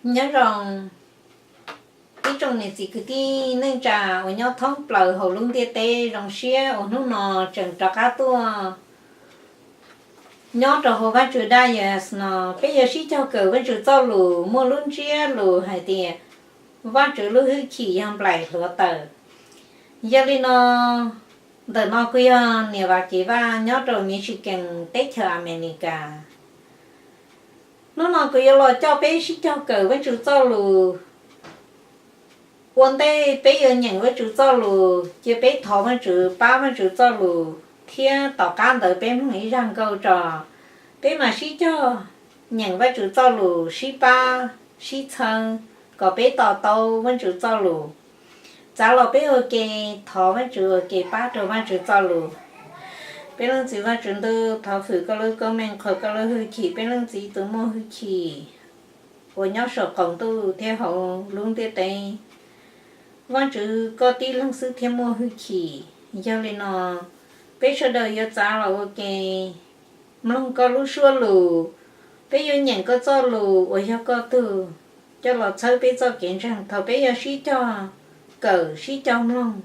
Nyob zoo ib tsoom niam txiv kwv tij neej tsa uas nyob thoob plaws hauv lub ntiaj teb, zoo siab uas hnub no tseem rov qab tuaj nyob rau hauv Vajtswv daj yas no. Peb yuav sib cog kawm Vajtswv txoj lus muaj lub ntsiab lus hais tias Vajtswv lub hwj chim yog nplaim hluav taws. Yog li no, ntawm no kuv yog niam Vaj Cev Vaj nyob rau Michigan teb chaws Amelikas. Hnub no kuv yuav los coj peb sib cog kawm Vajtswv txoj lus. Ua ntej peb yuav nyeem Vajtswv txoj lus, cia peb thov Vajtswv pab Vajtswv txoj lus thiab tom qab ntawd peb mloog ib zaj nkauj tso. Peb mam sib cog nyeem Vajtswv txoj lus sib pab sib txhawb kom peb to taub Vajtswv txoj lus. Txav los peb ua ke thov Vajtswv ua ke pab rau Vajtswv txoj lus. Peb Leej Txiv Vajtswv ntuj, thov hwm koj lub koob meej qhuas koj lub hwj chim, peb Leej Txiv tus muaj hwj chim uas nyob saum qaum ntuj thiab hauv lub ntiaj teb. Vajtswv koj tib leeg xwb thiaj muaj hwj chim. Yog li no, peb sawv daws yuav txav los ua ke mloog koj lub suab lus. Peb yuav nyeem koj txoj lus uas yog koj tug coj los txhawb peb txoj kev ntseeg thaum peb yuav sib cog kawm sib cog mloog.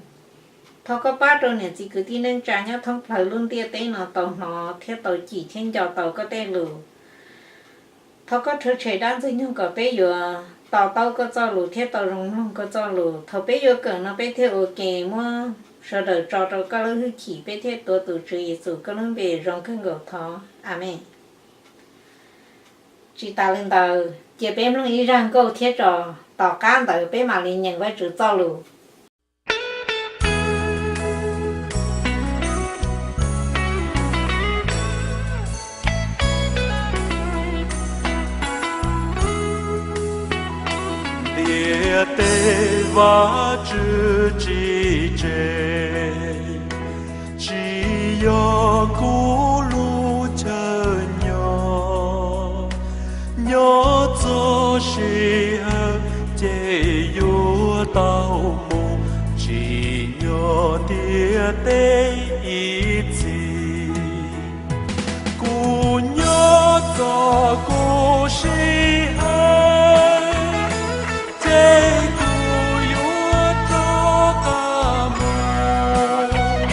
Thov koj pab rau niam txiv kwv tij neej tsa nyob thoob plaws lub ntiaj teb no tau hnov thiab tau cim thiab nco tau koj tej lus. Thov koj rhuav tshem dab ntxwg nyoog kom peb yuav to taub koj txoj lus thiab tau zoo mloog koj txoj lus. Thaum peb yuav kawm no peb thiaj ua ke muab sawv daws tso rau koj lub hwj chim, peb thiaj tuav tus Tswv Yexus koj lub npe zoo kawg nkaus thov. Amees. Tsis tas li ntawd, cia peb mloog ib zaj nkauj thiab tso, tom qab ntawd peb mam li nyeem Vajtswv txoj lus. Ntiaj teb Vajtswv tsis tseg, tsis yog kuv lub chaw nyob. Nyob txog sij hawm ces yuav tau mus, tsis nyob ntiaj teb ib txhis. Kuv nyob txog kuv sij hawm, ces kuv yuav rov qab mus.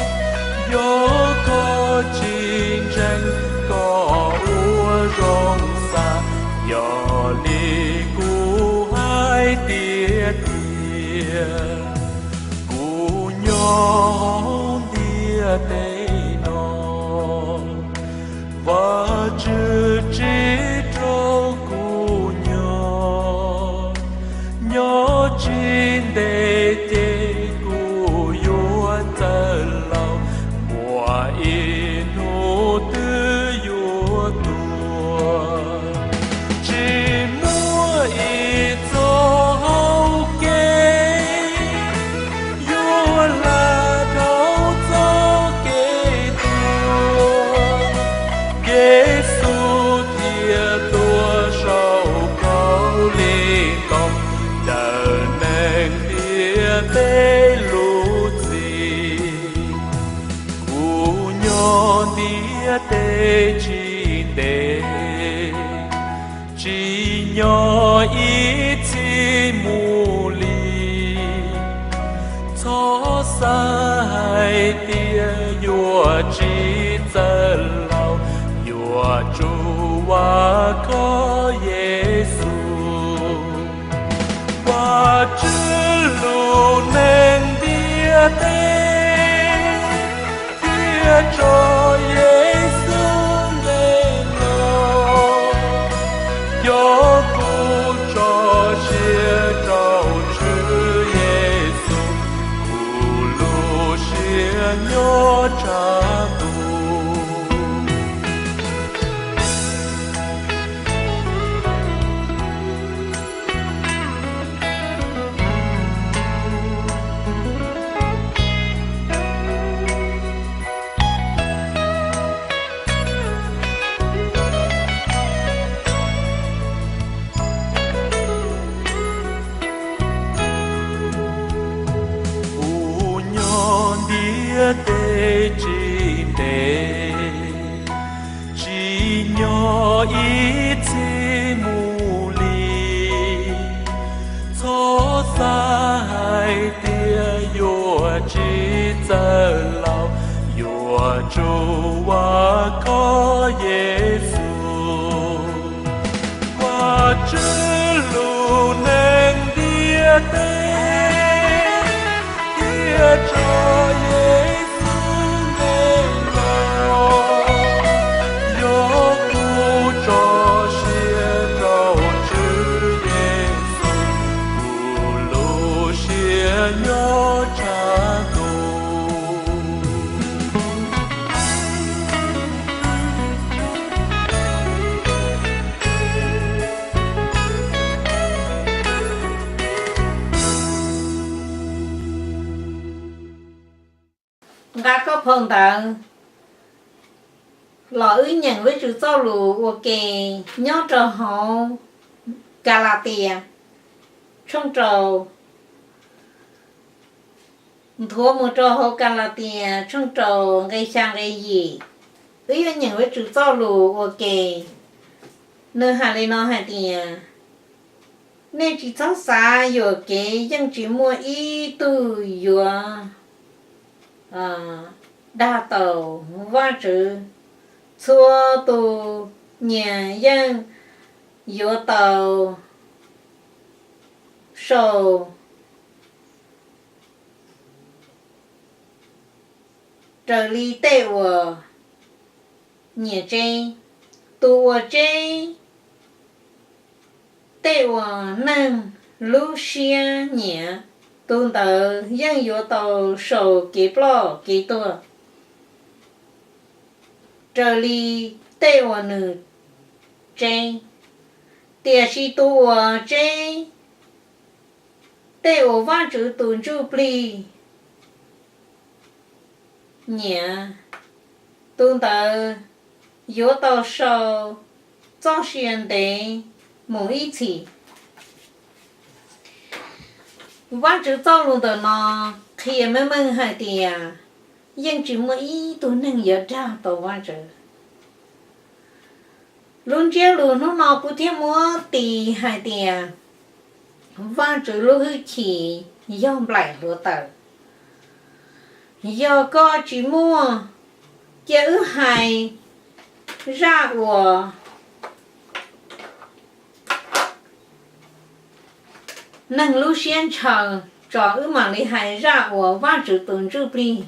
Yog koj tsis ntseeg koj ua zoo xav, yog li kuv hais tiag tiag, kuv nyob ntiaj teb no, Vajtswv tsis rau kuv nyob. Nyob tsis ntev ces kuv yuav txawj laus, muaj ib hnub twb yuav tuag. Tsis muaj ib txoj hau kev yuav hla dhau txoj kev tuag. Yexus thiaj tuag saum khaub lig nkoos, daws neeg ntiaj teb lub txim. Kuv nyob ntiaj teb tsis ntev, tsis nyob ib txhis mus li. Txhob xav hais tias yuav tsis txawj laus, yuav tsum vam khom Yexus. Vajtswv lub neej ntiaj teb thiaj tso Yexus nqe los. Yog kuv tso siab rau Tswv Yexus, kuv lub siab nyob tshaj tus. Kuv nyob ntiaj teb tsis ntev, tsis nyob ib txhis mus li. Ua tsuj ua koj Yexus, Vajtswv lub neej ntiaj teb, thiab tso Yexus npe los, yog kuv tso siab rau Tswv Yexus, kuv lub siab nyob tshaj ntuj. Nqa koj phau ntawv los wb nyeem Vajtswv txoj lus ua ke nyob rau hauv Kalatias tshooj rau, nthuav mus rau hauv Kalatias tshooj rau nqe xya nqe yim. Wb yuav nyeem Vajtswv txoj lus ua ke. Nws hais li no hais tias, nej tsis txhob xav yuam kev, yeej tsis muaj ib tug yuav dag tau Vajtswv. Txhua tus nyias yeej yuav tau sau raws li tej uas nyias tseeb. Tus uas tseeb tej uas neeg lub siab nyiam, tus ntawd yeej yuav tau sau kev ploj kev tuag raws li tej uas nws tseeb. Tiam sis tus uas tseeb tej uas Vajtswv tus Ntsuj Plig nyiam, tus ntawd yuav tau sau txoj sia ntev mus ib txhis. Vajtswv txoj lus ntawm no qhia meej meej hais tias yeej tsis muaj ib tug neeg yuav dag tau Vajtswv. Lub ntsiab lus hnub no kuv thiaj muab tis hais tias Vajtswv lub hwj chim yog nplaim hluav taws. Yog koj tsis muaj, cia wb hais zaj uas neeg lub siab ntshaw tso, wb mam li hais zaj uas Vajtswv tus Ntsuj Plig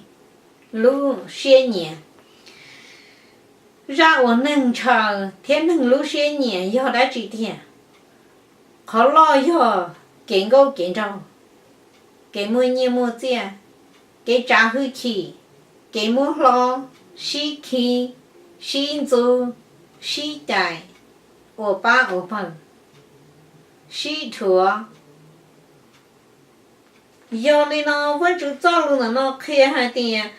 lub siab nyiam. Zaj uas neeg ntshaw thiab neeg lub siab nyiam yog dab tsi tiag? Qhov loj yog kev nkauj kev nraug, kev muaj nyiaj muaj txiaj, kev tsav hwj chim, kev muab hlob, sib khib, sib ntxub, sib cais, ua pab ua pawg, sib dhuav. Yog li no Vajtswv txoj lus ntawm no qhia hais tias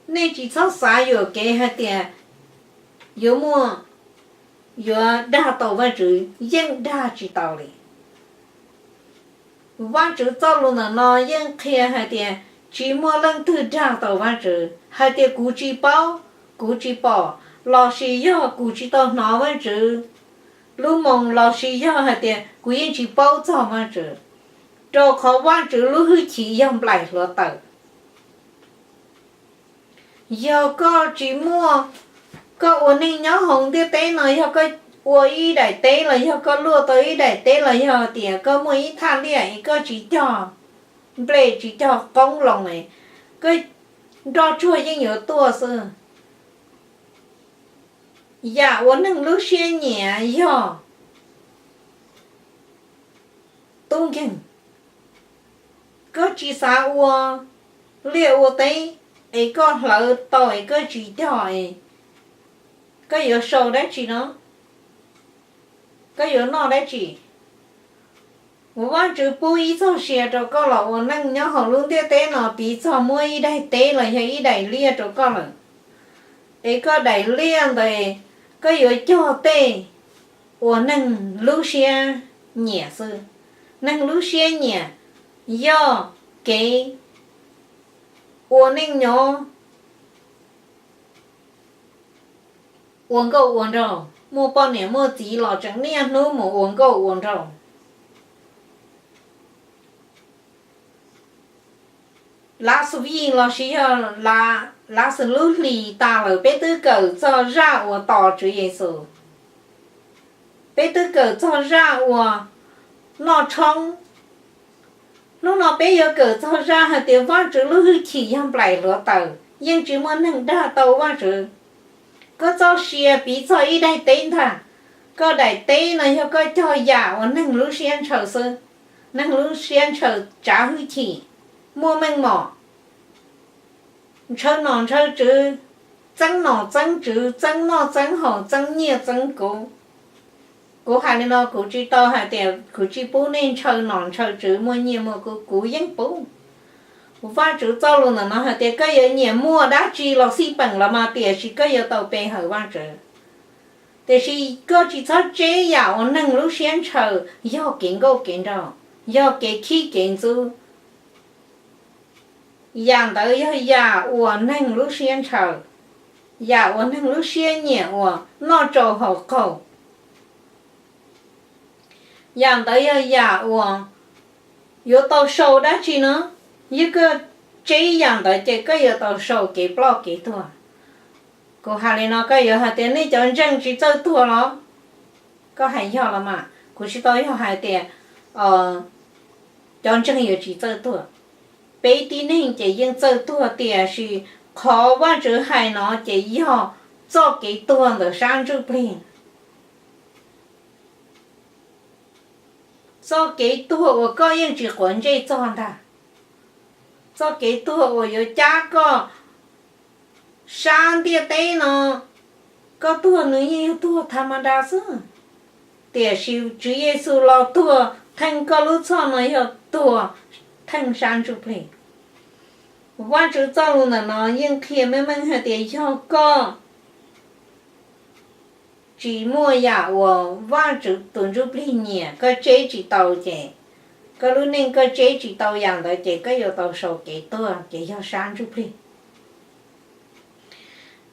nej tsis txhob xav yuam kev hais tias yuav muaj, yuav dag tau Vajtswv, yeej dag tsis tau li. Vajtswv txoj lus ntawm no yeej qhia hais tias tsis muaj leej twg dag tau Vajtswv. Hais tias kuv tsis paub, kuv tsis pom, lossis yog kuv tsis tau hnov Vajtswv lub moo, lossis yog hais tias kuv yeej tsis paub txog Vajtswv, rau qhov Vajtswv lub hwj chim yog nplaim hluav taws. Yog koj tsis muaj, koj ua neej nyob hauv ntiaj teb no, yog koj ua ib daim teb los yog koj luaj tau ib daim teb los yog tias koj muaj ib thaj liaj es koj tsis cog nplej tsis cog qoob loo, koj nroj tsuag yeej yuav tuaj xwb. Yam uas neeg lub siab nyiam yog tub nkeeg. Koj tsis xav ua liaj ua teb es koj hlawv tau es koj tsis cog es koj yuav sau dab tsi no? Koj yuav noj dab tsi? Vajtswv pub ib txoj sia rau koj los ua neej nyob hauv lub ntiaj teb no, piv txog muab ib daim teb los yog ib daim liaj rau koj lawm, es koj daim liaj ntawd koj yuav cog tej uas neeg lub siab nyiam xwb. Neeg lub siab nyiam yog kev ua neej nyob ua nkauj ua nraug, muaj poj niam muaj txiv los tseem niaj hnub mus ua nkauj ua nraug. Lav xu yij lossis yog lav Lav Xus lub hlis tas lawm, peb twb kawm txog zaj uas tos Tswv Yexus, peb twb kawm txog zaj uas noj tshoob. Hnub no peb yuav kawm txog zaj hais tias Vajtswv lub hwj chim yog nplaim hluav taws, yeej tsis muaj neeg dag tau Vajtswv. Koj txoj sia piv txog ib daim teb ntag. Koj daim teb no yog koj cog yam uas neeg lub siab ntshaw xwb. Neeg lub siab ntshaw tsav hwj chim, muaj meej mom, ntshaw nom ntshaw tswv, txeeb nom txeeb tswv, txeeb noj txeeb haus, txeeb nyiaj txeeb kub. Kuv hais li no kuv tsis tau hais tias kuv tsis pub nej ntshaw nom ntshaw tswv, muaj nyiaj muaj kub, kuv yeej pub. Vajtswv txoj lus ntawm no hais tias koj yuav nyiam muaj dab tsi los xij peem los mas, tiam sis koj yuav tau pe hawm Vajtswv. Tiam sis koj tsis txhob tseb yam uas neeg lub siab ntshaw, yog kev nkauj kev nraug, yog kev khib kev ntxub. Yam ntawd yog yam uas neeg lub siab ntshaw, yam uas neeg lub siab nyiam uas noj tsau haus qaug. Yam ntawd yog yam uas yuav tau sau dab tsi no? Yog koj tseb yam ntawd ces koj yuav tau sau kev ploj kev tuag. Kuv hais li no koj yuav hais tias nej cov ntseeg tsis txawj tuag los? Koj hais yog los mas, kuv tsis tau yog hais tias cov ntseeg yuav tsis txawj tuag. Peb tib neeg ces yeej txawj tuag, tiam sis qhov Vajtswv hais no ces yog txoj kev tuag ntawm sab ntsuj plig. Txoj kev tuag uas koj yeej tsis quav ntsej txog ntag. Txoj kev tuag uas yuav cab koj sab ntiaj teb no, koj tuag nws yeej yog tuag tha ma da xwb. Tiam sis Tswv Yexus los tuag theej koj lub txhoj no yog tuag theej sab ntsuj plig. Vajtswv txoj lus ntawm no yeej qhia meej meej hais tias yog koj tsis muaj yam uas Vajtswv tus ntsuj plig nyiam, koj tseb tsis tau ces koj lub neej koj tseb tsis tau yam ntawd ces koj yuav tau sau kev tuag, ces yog sab ntsuj plig.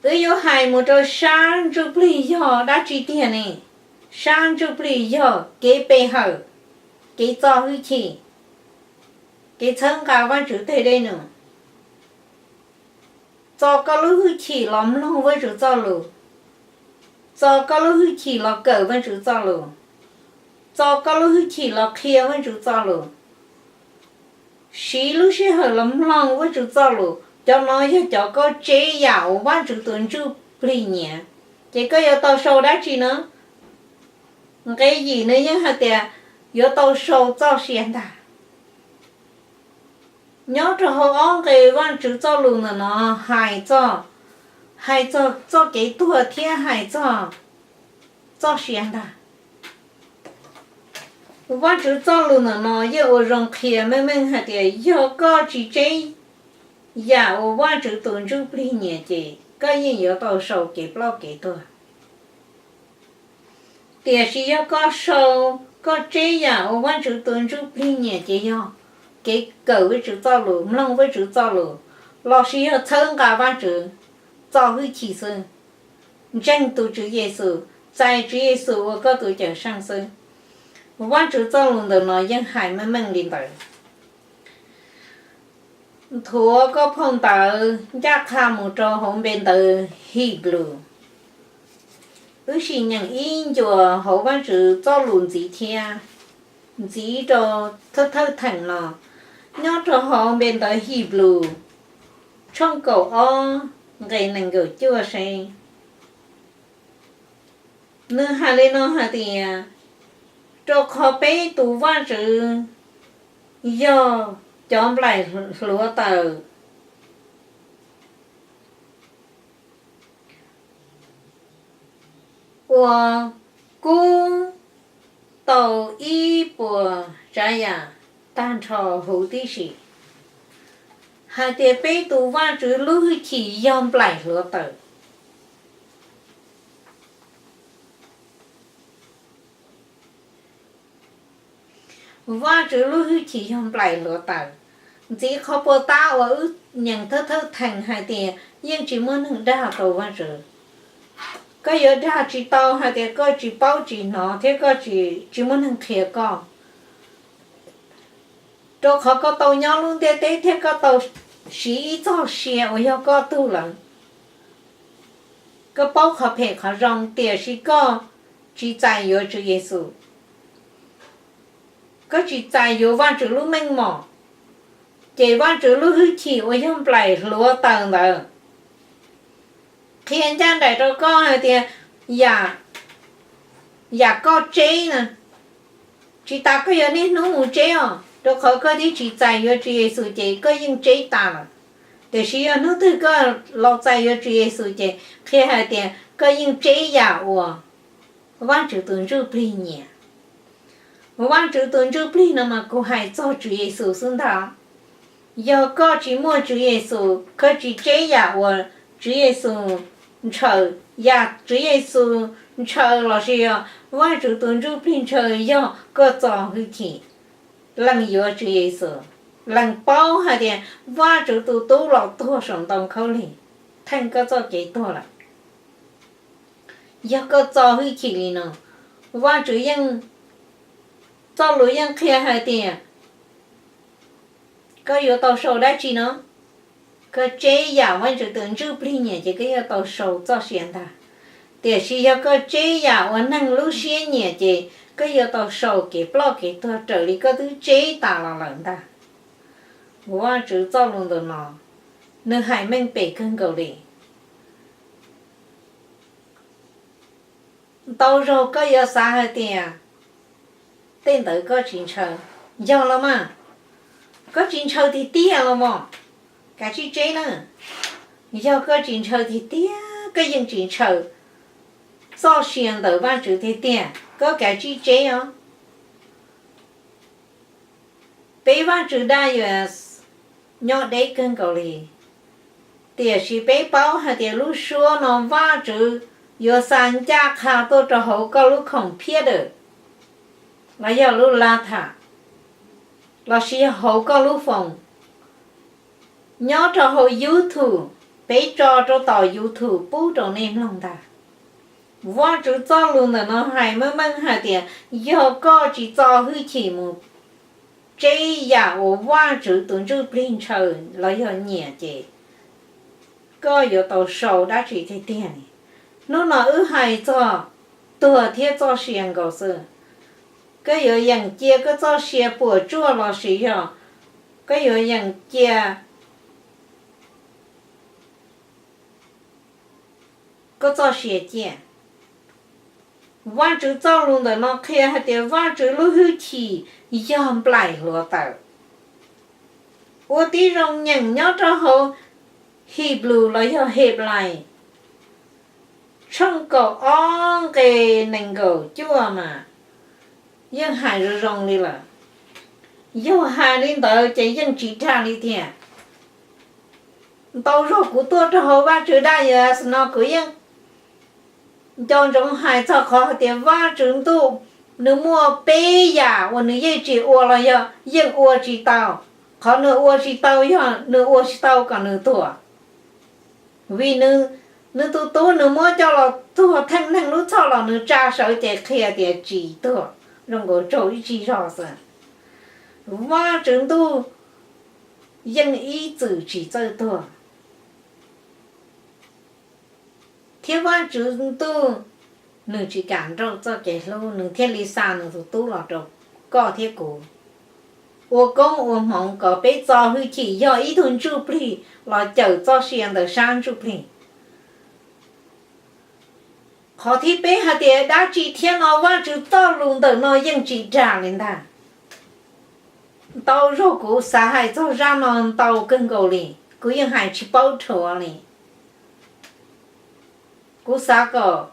Wb yuav hais mus rau sab ntsuj plig yog dab tsi tiag ne? Sab ntsuj plig yog kev pe hawm, kev txo hwj chim, kev txhawb nqa Vajtswv tej dej num. Txo koj lub hwj chim los mloog Vajtswv txoj lus, txo koj lub hwj chim los kawm Vajtswv txoj lus, txo koj lub hwj chim los qhia Vajtswv txoj lus, siv lub sij hawm los mloog Vajtswv txoj lus. Cov no yog cov koj tseb yam uas Vajtswv tus ntsuj plig nyiam, ces koj yuav tau sau dab tsi no? Nqe yim nws yeej hais tias yuav tau sau txoj sia ntag. Nyob rau hauv ob nqe Vajtswv txoj lus ntawm no hais txog, hais txog txoj kev tuag thiab hais txog txoj sia ntag. Vajtswv txoj lus ntawm no yeej ua zoo qhia meej meej hais tias yog koj tsis tseb yam uas Vajtswv tus ntsuj plig nyiam ces koj yeej yuav tau sau kev ploj kev tuag. Tiam sis yog koj sau, koj tseb yam uas Vajtswv tus ntsuj plig nyiam ces yog kev kawm Vajtswv txoj lus, mloog Vajtswv txoj lus, lossis yog txhawb nqa Vajtswv, txo hwj chim xwb, ntseeg tus Tswv Yexus, txais Tswv Yexus ua koj tus Cawmseej xwb. Vajtswv txoj lus ntawm no yeej hais meej meej li ntawd. Nthuav koj phau ntawv ncaj qha mus rau hauv npe ntawv Hibru. Wb sim nyeem ib ncuas hauv Vajtswv txoj lus ntxiv thiab, ntxiv rau thawj thawj theem no, nyob rau hauv npe ntawv Hibru tshooj kaum ob nqe nees nkaum cuaj seb. Nws hais li no hais tias, rau qhov peb tus Vajtswv yog cov nplaim hluav taws uas kub tau ib puas tsav yam tag nrho huv tib si. Hais tias peb tus Vajtswv lub hwj chim yog nplaim hluav taws. Vajtswv lub hwj chim yog nplaim hluav taws. Ntxiv qhov puas tab uas wb nyeem thawj thawj theem hais tias yeej tsis muaj neeg dag tau Vajtswv. Koj yuav dag tsis tau hais tias koj tsis paub tsis hnov thiab koj tsis, tsis muaj neeg qhia koj. Rau qhov koj tau nyob lub ntiaj teb thiab koj tau siv ib txoj sia uas yog koj tug lawm. Koj paub qhov phem qhov zoo tiam sis koj tsis txais yuav Tswv Yexus, koj tsis txais yuav Vajtswv lub meej mom, ces Vajtswv lub hwj chim uas yog nplaim hluav taws ntawd qhia ncaj nraim rau koj hais tias yam, yam koj tseb na, tsis tas koj yuav niaj hnub mus tseb os, rau qhov koj twb tsis txais yuav Tswv Yexus ces koj yeej tseb tas lawm. Tiam sis yog hnub twg koj los txais yuav Tswv Yexus ces qhia hais tias koj yeej tseb yam uas Vajtswv tus Ntsuj Plig nyiam. Vajtswv tus Ntsuj Plig no mas kuv hais txog Tswv Yexus xwb ntag. Yog koj tsis muaj Tswv Yexus, koj tsis tseb yam uas Tswv Yexus ntshaw, yam Tswv Yexus ntshaw lossis yog Vajtswv tus Ntsuj Plig ntshaw yog koj txo hwj chim, lees yuav Tswv Yexus, lees paub hais tias Vajtswv tus Tub los tuag saum ntoo khaub lig theej koj txoj kev tuag lawm. Yog koj txo hwj chim li no, Vajtswv yeej, txoj lus yeej qhia hais tias koj yuav tau sau dab tsi no? Koj tseb yam Vajtswv tus Ntsuj Plig nyiam ces koj yuav tau sau txoj sia ntag. Tiam sis yog koj tseb yam uas neeg lub siab nyiam ces koj yuav tau sau kev ploj kev tuag raws li koj twb tseb tas los lawm ntag. Vajtswv txoj lus ntawm no, nws hais meej pem kawg nkaus li. Ntau zaug koj yuav xav hais tias tej ntawd koj tsis ntshaw, yog los mas, koj tsis ntshaw tiag tiag los mas, kav tsij tseb na. Yog koj tsis ntshaw tiag tiag, koj yeej tsis ntshaw txoj sia ntawm Vajtswv tiag tiag, koj kav tsij tseb os. Peb Vajtswv daj yuav nyob deb kawg nkaus li, tiam sis peb paub hais tias lub suab no Vajtswv yuav xa ncaj qha tuaj rau hauv koj lub khoom phiab dawm, los yog lub lab tham, lossis yog hauv koj lub foos, nyob rau hauv YouTube, peb tso rau tom YouTube pub rau nej mloog ntag. Vajtswv txoj lus ntawm no hais meej meej hais tias yog koj tsis txo hwj chim mus tseb yam uas Vajtswv tus Ntsuj Plig ntshaw los yog nyiam ces koj yuav tau sau dab tsi tiag tiag li. Hnub no wb hais txog tuag thiab txoj sia nkaus xwb. Koj yuav yeem cia koj txoj sia puas tsuaj lossis yog koj yuav yeem cia koj txoj sia ciaj? Vajtswv txoj lus ntawm no qhia hais tias Vajtswv lub hwj chim yog nplaim hluav taws. Ua tib zoo nyeem nyob rau hauv Hibru los yog Henplais tshooj kaum ob nqe nees nkaum cuaj mas yeej hais zoo zoo li lawm. Yog hais li ntawd ces yeej tsis dag li tiag. Ntau zaug kuv tuaj rau hauv Vajtswv daj yuav no kuv yeej nco ntsoov hais txog qhov hais tias Vajtswv ntuj nws muaj peb yam uas nws yeej tsis ua los yog yeej ua tsis tau. Qhov nws ua tsis tau yog nws ua tsis tau kom nws tuag. Vim nws tus tub nws muab coj los tuag theej neeg lub txhoj los nws tsa sawv ces qhia tias tsis tuag, zoo nkaus tsaug ib tsig zog xwb. Vajtswv ntuj yeej ib txwm tsis txawj tuag. Thiab Vajtswv ntuj nws tsis kam nrauj txoj kev hlub, nws thiaj li xa nws tus tub los rau koj thiab kuv ua koob ua hmoov kom peb txo hwj chim yog ib tug ntsuj plig los cawm txoj sia ntawm sab ntsuj plig. Qhov thib peb hais tias dab tsi thiab no, Vajtswv txoj lus ntawm no yeej tsis dag li ntag. Ntau zaug kuv xav hais txog zaj no ntau kawg nkaus li, kuv yeej hais tsis paub rhuav li. Kuv xav kom,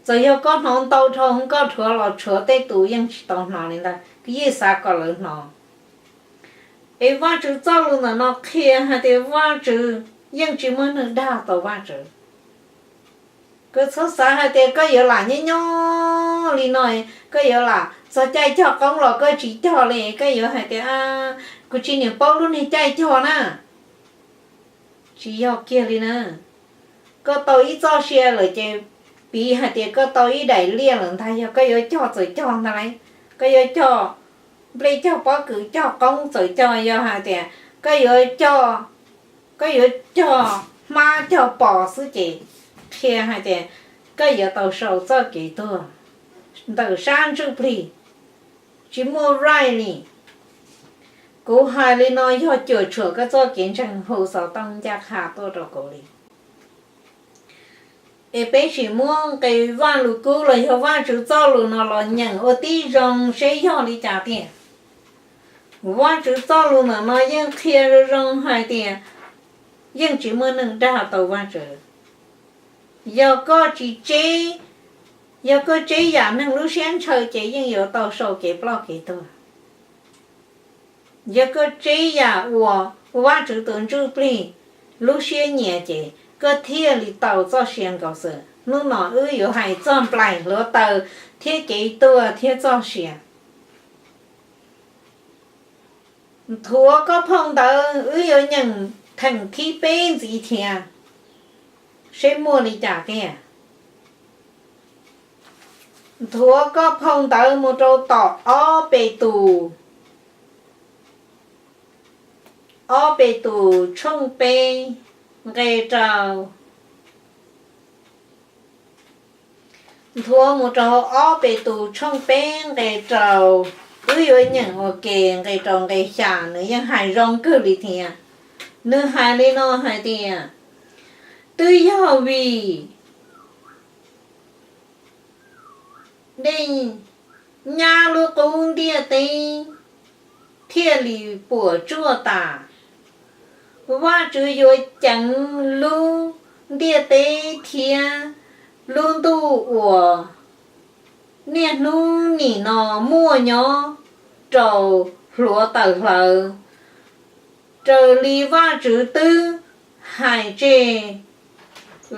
txawm yog koj hnov ntau dhau koj rhuav los tshuav tej tus yeej tsis tau hnov li ntag, kuv yeej xav kom lawv hnov. Es Vajtswv txoj lus ntawm no qhia hais tias Vajtswv yeej tsis muaj neeg dag tau Vajtswv. Koj txhob xav hais tias koj yuav lam nyob nyob li no, koj yuav lam txog caij cog qoob los koj tsis cog li, koj yuav hais tias kuv tsis niam paub lub niag caij cog na. Tsis yog kiag li na. Koj tau ib txoj sia lawm ces piv hais tias koj tau ib daim liaj lawm ntag, yog koj yuav cog txawm cog ntag lauj, koj yuav cog nplej cog pob kws cog qoob txawm cog, yog hais tias koj yuav cog Koj yuav cog hmab cog pos xwb ces qhia hais tias koj yuav tau sau txoj kev tuag ntawm sab ntsuj plig, tsis muaj right li. Kuv hais li no yog cuam tshuam koj txoj kev ntseeg hu xov tooj ncaj qha tuaj rau kuv li. Es peb sim muab nqe Vaj Lus Kub los yog Vajtswv txoj lus no los nyeem ua tib zoo seb yog li cas tiag. Vajtswv txoj lus ntawm no yeej qhia zoo zoo hais tias yeej tsis muaj neeg dag tau Vajtswv. Yog koj tsis tseb, yog koj tseb yam neeg lub siab ntshaw ces yeej yuav tau sau kev ploj kev tuag. Yog koj tseb yam uas Vajtswv tus ntsuj plig lub siab nyiam ces koj thiaj li tau txoj sia nkaus xwb. Hnub no wb yuav hais txog nplaim hluav taws thiab kev tuag thiab txoj sia. Nthuav koj phau ntawv, wb yuav nyeem theem thib peb ntxiv thiab, seb muaj li cas tiag. Nthuav koj phau ntawv mus rau tom ob Petus, ob Petus tshooj peb nqe rau. Nthuav mus rau ob Petus tshooj peb nqe rau. Wb yuav nyeem ua ke nqe rau nqe xya, nws yeej hais zoo kawg li thiab. Nws hais li no hais tias, twb yog vim dej nyab lub qub ntiaj teb thiaj li puas tsuaj tas. Vajtswv yuav ceev lub ntiaj teb thiab lub ntuj uas niaj hnub nim no muaj nyob rau hluav taws hlawv, raws li Vajtswv twb hais tseg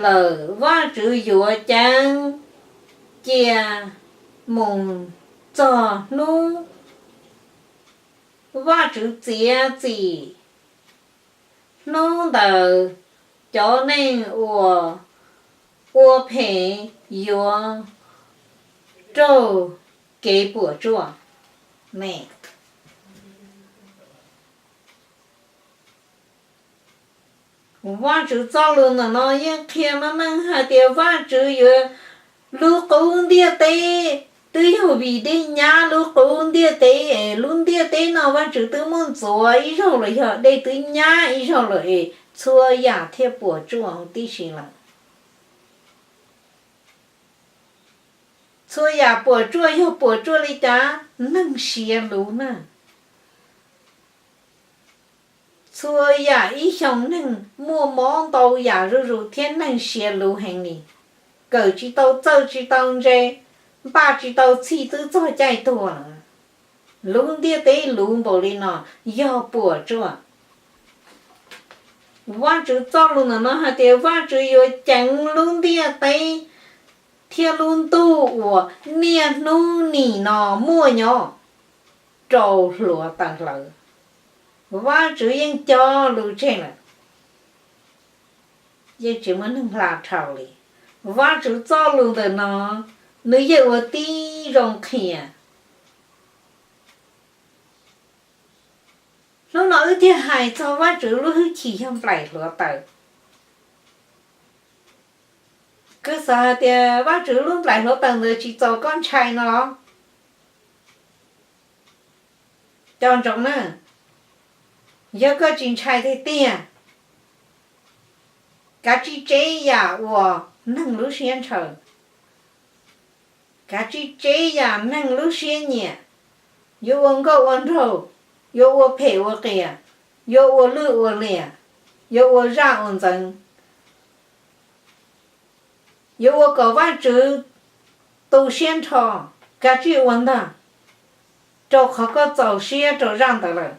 lawm. Vajtswv yuav ceev cia mus txog hnub Vajtswv txiav txim. Hnub ntawd cov neeg uas ua phem yuav raug kev puas tsuaj. Vajtswv txoj lus ntawm no yeej qhia meej meej hais tias Vajtswv yuav, lub qub ntiaj teb, twb yog vim dej nyab lub qub ntiaj teb es lub ntiaj teb no Vajtswv twb muab ntxuav ib zaug los yog dej twb nyab ib zaug lawm es txhua yam thiaj puas tsuaj huv tib si lawm. Txhua yam puas tsuaj yog puas tsuaj li cas? Neeg siav luv na. Txhua yam ib xyoos neeg muaj mob ntau yam zuj zus thiab neeg siav luv heev li, kawm tsis tau txawj tsis tau ntse, npaj tsis tau txhij twb txog caij tuag lawm. Lub ntiaj teb luv npaum li no yog puas tsuaj. Vajtswv txoj lus ntawm no hais tias Vajtswv yuav ceev lub ntiaj teb thiab lub ntuj uas niaj hnub nim no muaj nyob rau hluav taws hlawv. Vajtswv yeej cog lus tseg lawm, yeej tsis muaj neeg hla dhau li. Vajtswv txoj lus ntawm no nws yeej ua tib zoo qhia. Hnub no wb thiaj hais txog Vajtswv lub hwj chim yog nplaim hluav taws. Koj xav hais tias Vajtswv lub nplaim hluav taws ntawd tsis txaus koj ntshai no los? Nco ntsoov na, yog koj tsis ntshai tiag tiag, kav tsij tseb yam uas neeg lub siab ntshaw, kav tsij tseb yam neeg lub siab nyiam, yuav ua nkauj ua nraug, yuav ua phem ua qias, yuav ua lwj ua liam, yuav ua zaj ua ntxeev, yuav ua kom Vajtswv tu siab nrho, kav tsij ua ntag, rau qhov koj txaus siab rau zaj ntawd lawm.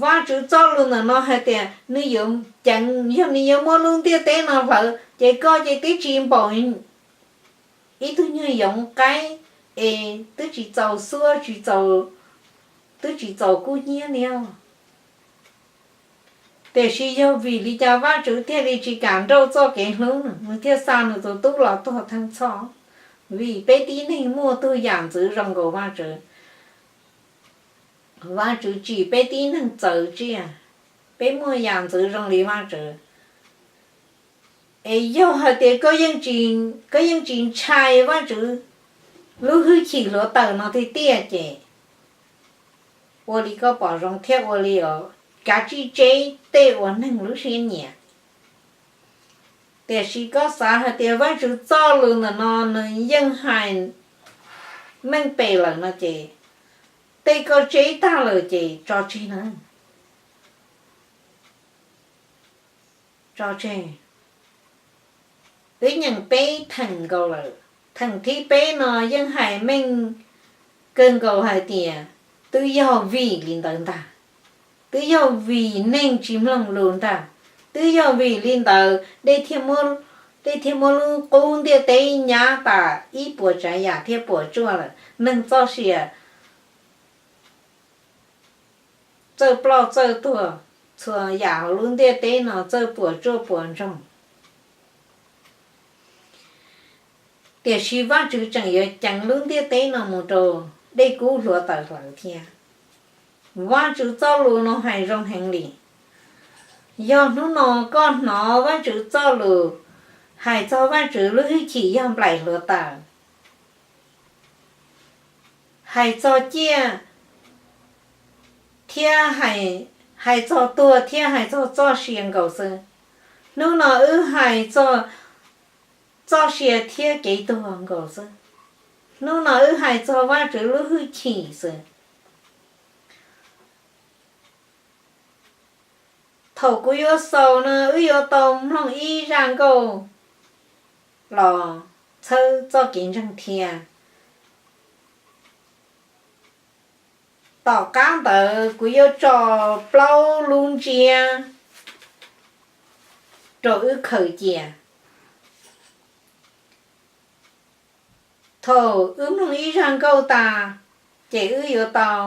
Vajtswv txoj lus ntawm no hais tias nws yuav ceev, yog nws yuav muab lub ntiaj teb no hlawv ces koj ces twb tsis npaum ib tug nyuag yoov qaib es twb tsis txaus xuab, twb tsis txaus kub hnyiab li os. Tiam sis yog vim li cas Vajtswv thiaj li tsis kam nrauj txoj kev hlub, nws thiaj xa nws tus tub los tuag theej txhoj? Vim peb tib neeg muaj tug yam ntxwv zoo nkaus Vajtswv. Vajtswv tsim peb tib neeg txawv tsiaj, peb muaj yam ntxwv zoo li Vajtswv. Es yog hais tias koj yeej tsis ntshai Vajtswv lub hwj chim hluav taws no tiag tiag ces ua li koj pom zoo thiab ua li os, kav tsij tseb tej uas neeg lub siab nyiam. Tiam sis koj xav hais tias Vajtswv txoj lus ntawm no nws yeej hais meej pem lawm no ces tej koj tseb tag lawm ces tso tseg na. Tso tseg. Wb nyeem peb theem nkaus lawm. Theem thib peb no yeej hais meej kawg nkaus hais tias twb yog vim li ntawd ntag, twb yog vim neeg tsis mloog lus ntag, twb yog vim li ntawd dej thiaj muab lub qub ntiaj teb nyab tas ib puas tsav yam thiab puas tsuaj lawm. Neeg txoj sia txawj ploj txawj tuag, txhua yam hauv lub ntiaj teb no txawj puas tsuaj puas ntsoog. Tiam sis Vajtswv tseem yuav ceev lub ntiaj teb no mus rau dej kub hluav taws hlawv thiab. Vajtswv txoj lus no hais zoo heev li. Yog hnub no koj hnov Vajtswv txoj lus hais txog Vajtswv lub hwj chim yog nplaim hluav taws, hais txog ciaj thiab hais txog tuag thiab hais txog txoj sia nkaus xwb. Hnub no wb hais txog txoj sia thiab kev tuag nkaus xwb. Hnub no wb hais txog Vajtswv lub hwj chim xwb. Thaum kuv yuav xaus no wb yuav tau mloog ib zaj nkauj los txhawb txoj kev ntseeg thiab. Tom qab ntawd kuv yuav tso plaub lub ntsiab rau wb khaws cia. Thaum wb mloog ib zaj nkauj tas, ces wb yuav tau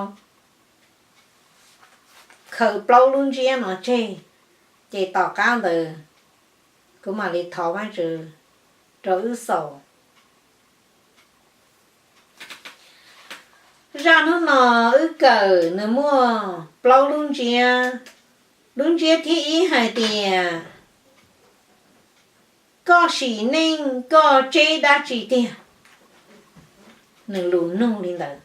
khaws plaub lub ntsiab no tseg, ces tom qab ntawd kuv mam li thov Vajtswv rau wb xaus. Zaj hnub no wb kawm nws muaj plaub lub ntsiab. Lub ntsiab thib ib hais tias, koj sim neej koj tseb dab tsi tiag? Nws lus nug li ntawd,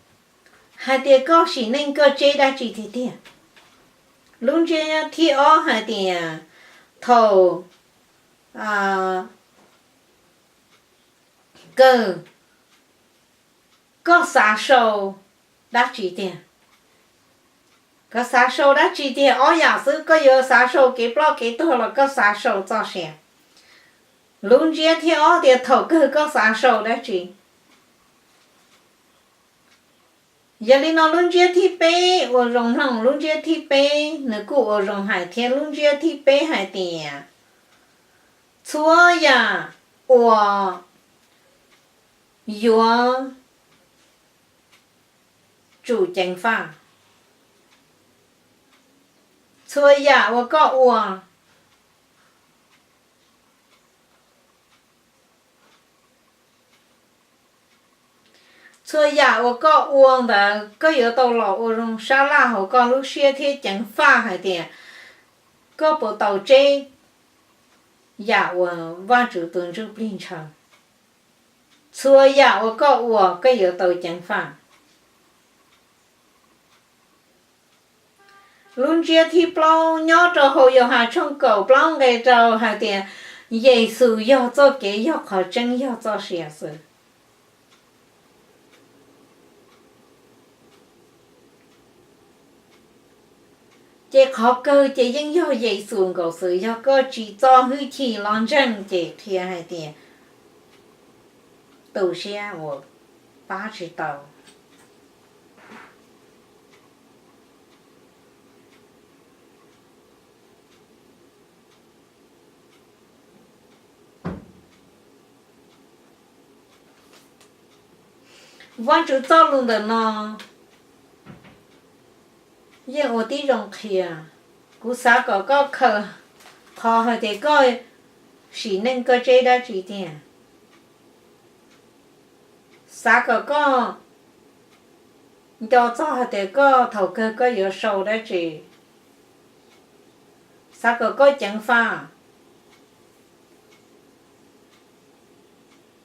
hais tias koj sim neej koj tseb dab tsi tiag tiag? Lub ntsiab thib ob hais tias, thaum kawg koj xav sau dab tsi tiag? Koj xav sau dab tsi tiag? Ob yam xwb, koj yuav xav sau kev ploj kev tuag los koj xav sau txoj sia? Lub ntsiab thib ob tias thaum kawg koj xav sau dab tsi? Yog li no lub ntsiab thib peb ua zoo mloog, lub ntsiab thib peb nws kuj ua zoo hais thiab. Lub ntsiab thib peb hais tias, txhua yam uas yuav tsum ceev faj, txhua yam uas koj ua txhua yam uas koj ua ntawd koj yuav tau los ua zoo sab laj hauv koj lub siab thiab ceev faj hais tias koj puas tau tseb yam uas Vajtswv tus ntsuj plig ntshaw. Txhua yam uas koj ua koj yuav tau ceev faj. Lub ntsiab thib plaub nyob rau hauv Yauhas tshooj kaum plaub nqe rau hais tias, Yexus yog txoj kev, yog qhov tseeb, yog txoj sia xwb. Ces qhov kawg ces yeej yog Yexus nkaus xwb, yog koj tsis txo hwj chim los ntseeg ces qhia hais tias tu siab uas pab tsis tau. Vajtswv txoj lus ntawm no yeej ua tib zoo qhia. Kuv xav kom koj khaws qhov hais tias koj sim neej koj tseb dab tsi tiag. Xav kom koj nco txog hais tias koj thaum kawg koj yuav sau dab tsi. Xav kom koj ceev faj,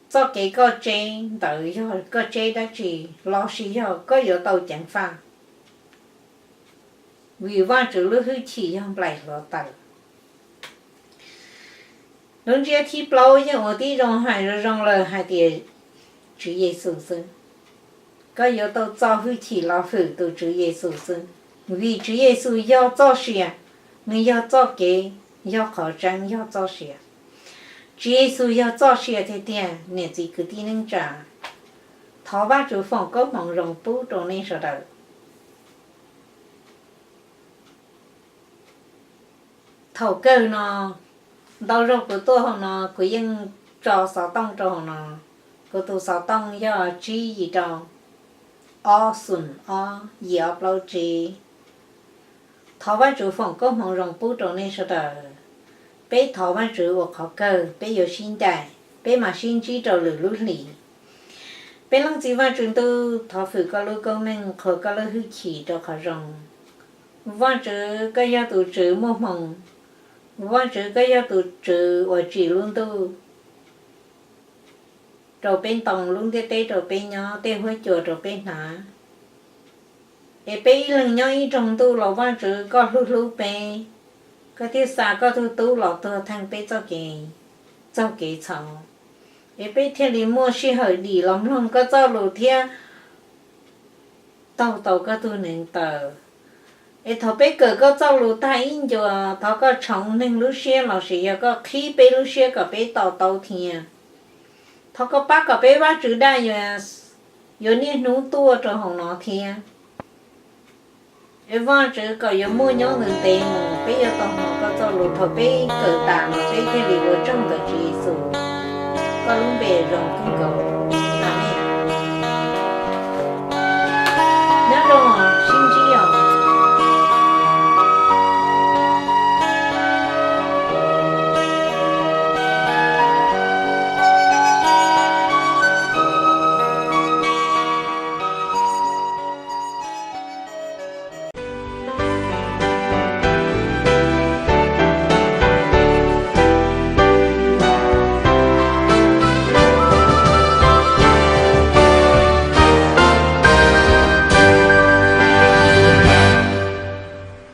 txoj kev koj tseb ntawd yog koj tseb dab tsi, lossis yog koj yuav tau ceev faj, vim Vajtswv lub hwj chim yog nplaim hluav taws. Lub ntsiab thib plaub yeej ua tib zoo hais zoo zoo lawm hais tias Tswv Yexus xwb. Koj yuav tau txo hwj chim los hwm tus Tswv Yexus xwb, vim Tswv Yexus yog txoj sia, nws yog txoj kev, yog qhov tseeb, yog txoj sia. Tswv Yexus yog txoj sia tiag tiag, niam txiv kwv tij neej tsa. Thov Vajtswv foom koob hmoov zoo pub rau nej sawv daws. Thaum kawg no, ntau zaug kuv tuaj hauv no kuv yeej tso xov tooj rau hauv no. Kuv tus xov tooj yog tsib yim rau ob xoom ob yim ob plaub tsib. Thov Vajtswv foom koob hmoov zoo pub rau nej sawv daws. Peb thov Vajtswv ua qhov kawg, peb yuav sib ncaim, peb mam sib ntsib rau lwm lub hlis. Peb Leej Txiv Vajtswv ntuj, thov hwm koj lub koob meej, qhuas koj lub hwj chim rau qhov zoo. Vajtswv, koj yog tus Tswv muaj hmoo. Vajtswv, koj yog tus Tswv uas tsim lub ntuj rau peb ntoo, lub ntiaj teb rau peb nyob, tej huab cua rau peb hnav. Es peb ib leeg nyob ib nroog ntuj los Vajtswv koj hlub hlub peb, koj thiaj xa koj tug tub los tuag theej peb txoj kev txaug kev txhaum, es peb thiaj li muaj sij hawm dim los mloog koj txoj lus thiab taug tau koj tug neev taw. Es thaum peb kawm koj txoj lus tag ib ncua, thov koj tshoov neeg lub siab lossis yog koj qhib peb lub siab kom peb to taub thiab. Thov koj pab kom peb Vajtswv daj yuav niaj hnub tuaj rau hauv no thiab. Es Vajtswv, kom yuav muaj nyob ntev ntev mus, peb yuav tau hnov koj txoj lus, thaum peb kawm tas no peb thiaj li ua tsaug ntawm Tswv Yexus, koj lub npe zoo kawg nkaus.